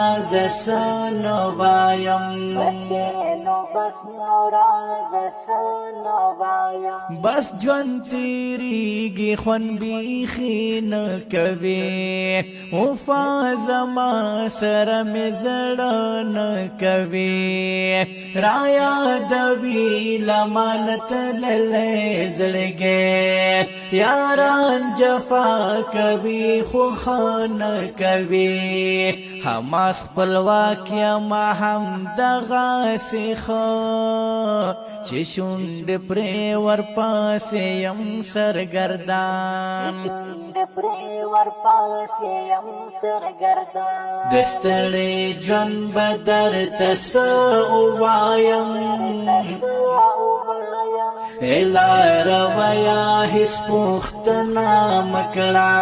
زه څه نه وایم، بس ژوند تیریږي، خوند بیخي نه کوي. وفا زما سره مې زړه نه کوي. را یادوي لمانت للی زړګی، یاران جفا کوي خو ښه نه کوي. حماس خپلواک یم، هم دغسې ښه چې شونډې پرې ورپسې یم سرګردان. د ستړي ژوند به درته څه ووایم، لاره ویا هیڅ پوښتنه مه کړه.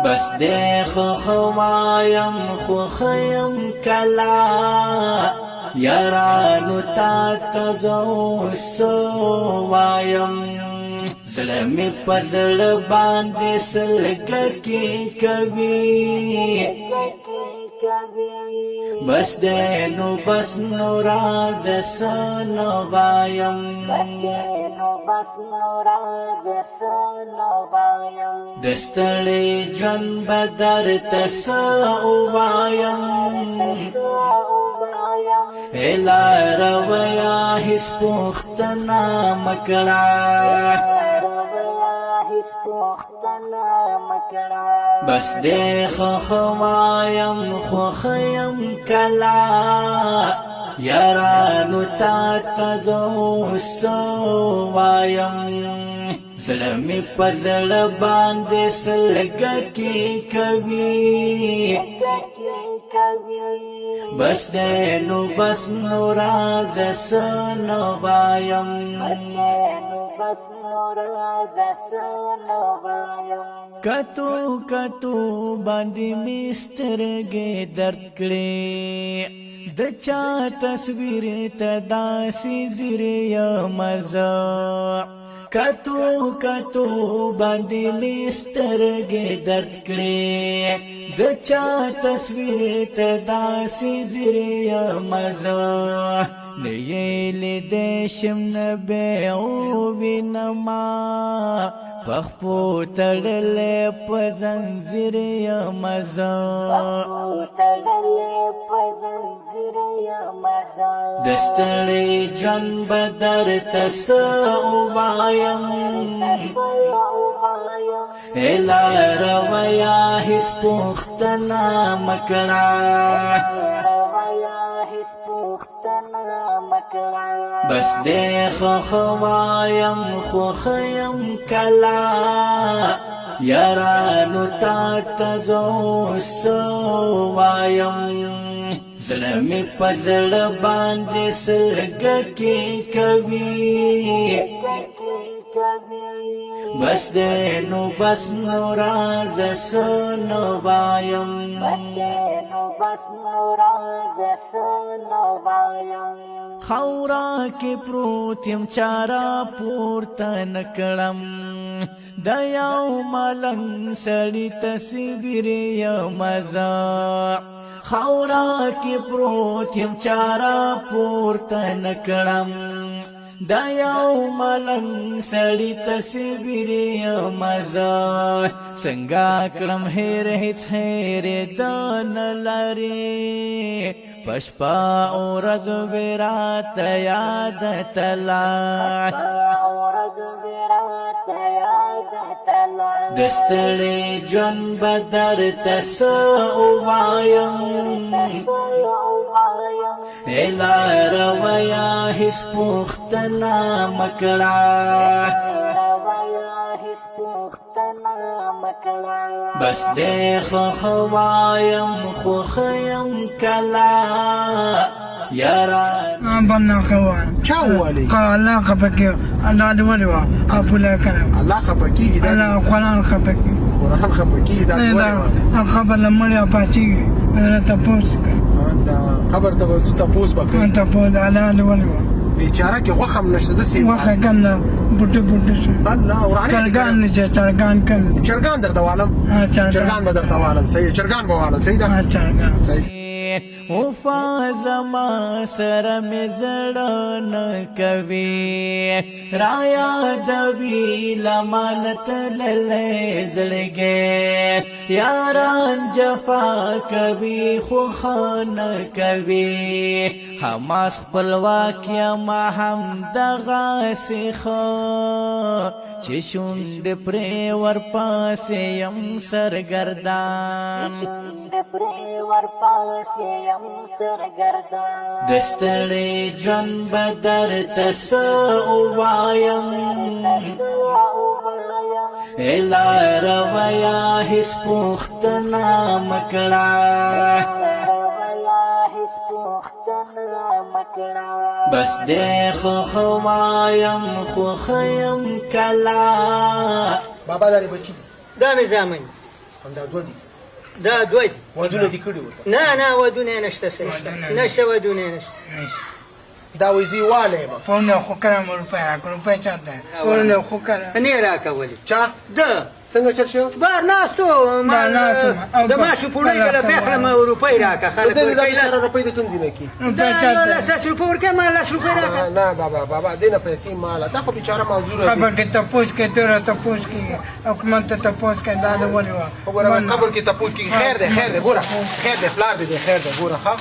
بس دې خو ښه وایم، خو ښه یم کله، یارانو تا ته زه اوس څه وایم؟ زړه مې په زړه باندې سلګه کې کوي. بس دې نو بس نو راځه، څه نه وایم. د ستړي ژوند به درته څه ووایم، لاره ویا هیڅ پوښتنه مه کړه. بس دې ښه ښه وایم، خو ښه یم کله، یارانو تا ته زه اوس څه وایم؟ زړه مې په زړه باندې سلګه کې کوي. بس دې نو بس نو راځه، څه نه وایم. کتو کتو باندې مې سترګې درد کړې، د چا تصویر ته داسې ځیر یم زه. کتو کتو باندې مې سترګې درد کړې، د چا تصویر ته داسې ځیر یم زه. نه یې لیدی شم، نه به ووینمه، په خپو تړلی په زنځیر یم زه. د ستړي ژوند به درته څه ووایم، لاره ویا هیڅ پوښتنه مه کړه. بس دې ښه ښه وایم، خو ښه یم کله، یارانو تا ته زه اوس څه وایم؟ زړه مې په زړه باندې سلګه کې کوي. بس دې نو بس نو راځه، څه نه وایم. خاورا کې پروت یم، چارا پورته نه کړم، د یو ملنګ سړي تصویر یم زه. خاورا کې پروت یم، چارا پورته نه کړم، د یو ملنګ سړي تصویر یم زه. څنګه کړم هیر، هیڅ هیر د نه لري، په شپه او ورځ وراته یاد تلا. د ستړي ژوند به درته څه ووایم، لاره ویا هیڅ پوښتنه مه کړه. بس دې ښه ښه وایم، خو ښه یم کله، یاران بنا کوه. چا ووالي؟ الله خفه کېږي، الله دې ولې وه اپوله کړی. الله خفه کېږي دا؟ الله قرآن خفه کېږي. قرآن خفه کېږي دا ولې وه؟ خبر له مړي پاتېږي، تپوس کوي. قبر ته به ځو، تپوس به کوي. تپوس، الله دې ولې وه. بیچاره کې غوښه هم نشته داسې. غوښه کم نه، بوټي بوټي شو. الله ورانه. چرګان نشته، چرګان کم دي. چرګان درته والم. ها، چرګان. چرګان به درته والم، صحیح، چرګان به والم، صحیح ده. ها، چرګان. صحیح. وفا زما سره مې زړه نه کوي، رایا دوی لمانت للې زړګي، یاران جفا کوي خو خان کوي. حماس خپلواک یم هم دغه سیخه چې شونډ پرې ورپسې یم سرګردان، د ستړي ژوند به درته څه ووایم، لاره ویا هیڅ پوښتنه مه کړه. بس دې خو ښه وایم، خو ښه یم کله. بابا، دا بچی؟ دا مې زامن. همدا دوه دي؟ دا دوه دي. ودونه دي کړي ورته؟ نه نه، ودونه یې نشته، صحیح نشته، ودونه یې نشته. دا وایي زه یې والی یم. پونه خو کړم، روپۍ راکړه، روپۍ چاته پونه خو کړم. نه یې راکولې. چا؟ ده. څنګه چل شو؟ بار ناستو ما بار ناستو. د ماشو پوړۍ کله پېخله ما روپۍ راکړه، خلک د دې ورکوي بیچاره روپۍ د کوم ځای نه کی؟ روپۍ دا یو چاته؟ لس لس روپۍ ورکوي، ما لس روپۍ راکړه. نه بابا، بابا دې نه پیسې ماله، دا خو بیچاره معذور دی. قبر کې تپوس کې، ته تپوس کې، حکومت ته تپوس کې، دا د ولې وه؟ وګوره، قبر کې تپوس کېږي. خیر دی، خیر دی، ګوره، خیر دی، پلار دی دی، خیر دی، ګوره، ښه.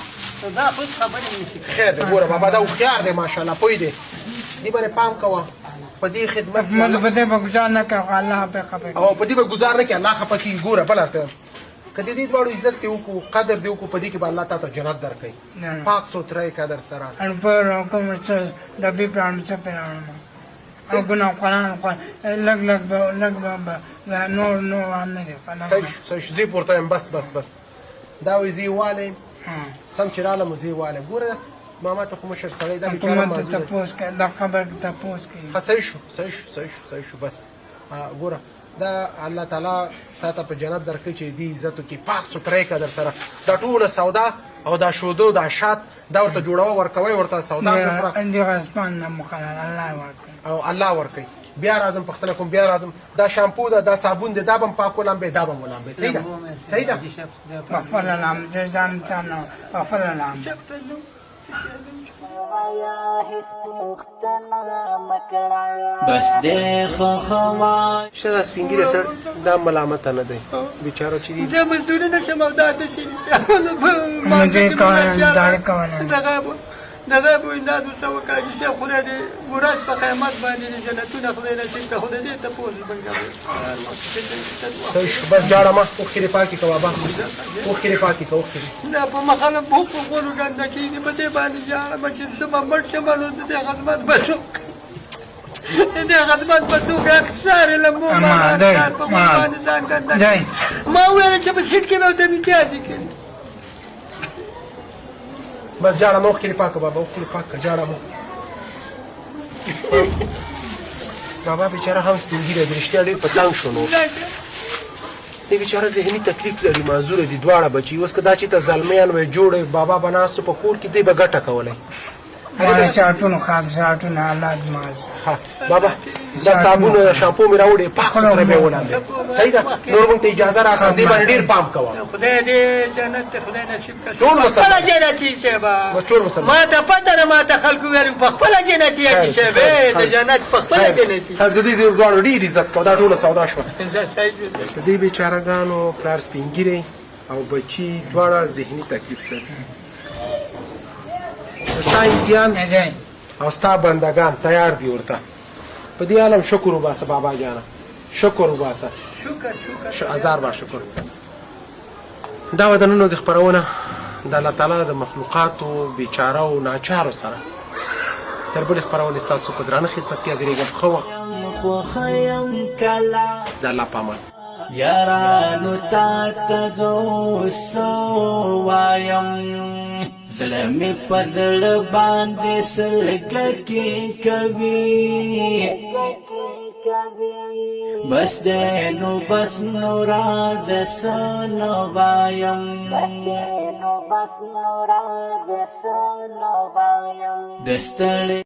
دا خو هېڅ خبرې نه شي. خیر دی، ګوره بابا، دا هوښیار دی، ماشاءالله، پوه دی. دې باندې پام کوه، په دې خدمت کې حکومت په دې به ګوزار نه کوي، خو الله په خبر. او په دې به ګوزار نه کوي، الله خفه کېږي. ګوره، بل ورته که د دې دواړو عزت دې وکړو، قدر دې وکړو، په دې کې به الله تا ته جنت درکوي. نه. پاک سوتره یې قدر سره. روپۍ راکوم، څه ډبې پرانم، څه پرانم، او ګناه قرآن خو لږ لږ به لږ به نور نور نه دي. صحیح شو، صحیح شو، زه یې پورته یم. بس بس بس، دا وایي زه یې والی یم، سم چې رالم زه یې والی یم. ګوره ماما، ته خو مشر سړی، دا بیچاره حکومت ته معذور دی. تپوس کوي، د قبر کې تپوس کوي. ښه، صحیح شو، صحیح شو، صحیح شو، صحیح شو، بس. ګوره، دا الله تعالی تا ته په جنت درکړي چې دې عزت وکړي، پاک سوتره یې که در سره. دا ټوله سودا او دا شودو دا شات دا ورته جوړوه، ورکوي ورته، سودا وخوره. دې غسپان نه مقرر الله ورکړي. او الله ورکوي. بیا راځم، پوښتنه کوم، بیا راځم. دا شامپو ده، دا صابون دی، دا به هم پاک ولامبې، دا به هم ولامبې. صحیح ده، صحیح ده. په خپله لام زه ځان ځان په خپله لام. بس دې خو ښه وای. شه، دا سپین ږیری سړی دا ملامته نه دی بیچاره چې دي. زه مزدوري نه شم او دا داسې نو دې کوله، داړه کوله. دغه به امداد ورسره وکړه چې صاحب خدای دې ورځ په قیامت باندې دې جنتونه خدای نصیب کړه، خدای دې تپوس بنګه. صحیح شو، بس جاړه ما. اوښکې دې پاکې که بابا، اوښکې دې پاکې که، اوښکې دې. دا په مخاله په خولو ګنده کېږي، په دې باندې ژاړم چې زه به مړ شم، نو د دې خدمت به څوک، د دې خدمت به څوک؟ اکثر یې له مور اما، باندې دی، اکثر په خولو ما. باندې ځان ګنده دی. کړي. ما وویل چې په سیټ کې به ورته امتیاز کړي. بس جاړه ما، اوښکې دې پاکه بابا، اوښکې دې پاکه، جاړه ما. بابا بیچاره هم سپین ږیری دی، رښتیا ډېر په تنګ شو. نو دی بیچاره ذهني تکلیف لري، معذوره دي دواړه بچي. اوس که دا چې ته زلمیان وای جوړ وای، بابا به ناست په کور کې، دی به ګټه کولی. ما چاټونو خاک چاټونه الله دې معاذ. ها بابا، دا صابون او شامپو مې راوړې، پاک سره به ولاندې. صحیح ده، نور موږ ته اجازه راکړه. دې باندې ډېر پام کوه. خدای دې جنت ته خدای نصیب کړي. ټول مسلمان. خپله جنتي صاحب. بس ټول مسلمان. ما ته پته ده، ما ته خلکو ویل په خپله جنتي حاجي صاحب، د جنت په خپله جنتي. خیر، د دې ډېر دواړو ډېر عزت کوه. دا ټوله سودا شوه. د دې بیچارهګانو پلار سپین ږیری او بچي دواړه ذهني تکلیف لري. ستا امتحان او ستا بندگان تیار دي ورته. په دې عالم شکر وباسه بابا جانه، شکر وباسه. شکر، شکر. هزار بار شکر. دا وه د نن ورځې خپرونه د الله تعالی د مخلوقاتو بیچاره او ناچارو سره. تر بلې خپرونې ستاسو په درانه خدمت کې حاضرېږم. ښه وخت. خو ښه یم کله. د الله په امان. یارانو تا ته زه اوس څه ووایم، زړه مې په زړه باندې سلګه کې کوي. بس دی نو بس، نو راز څه نه وایم. د ستړي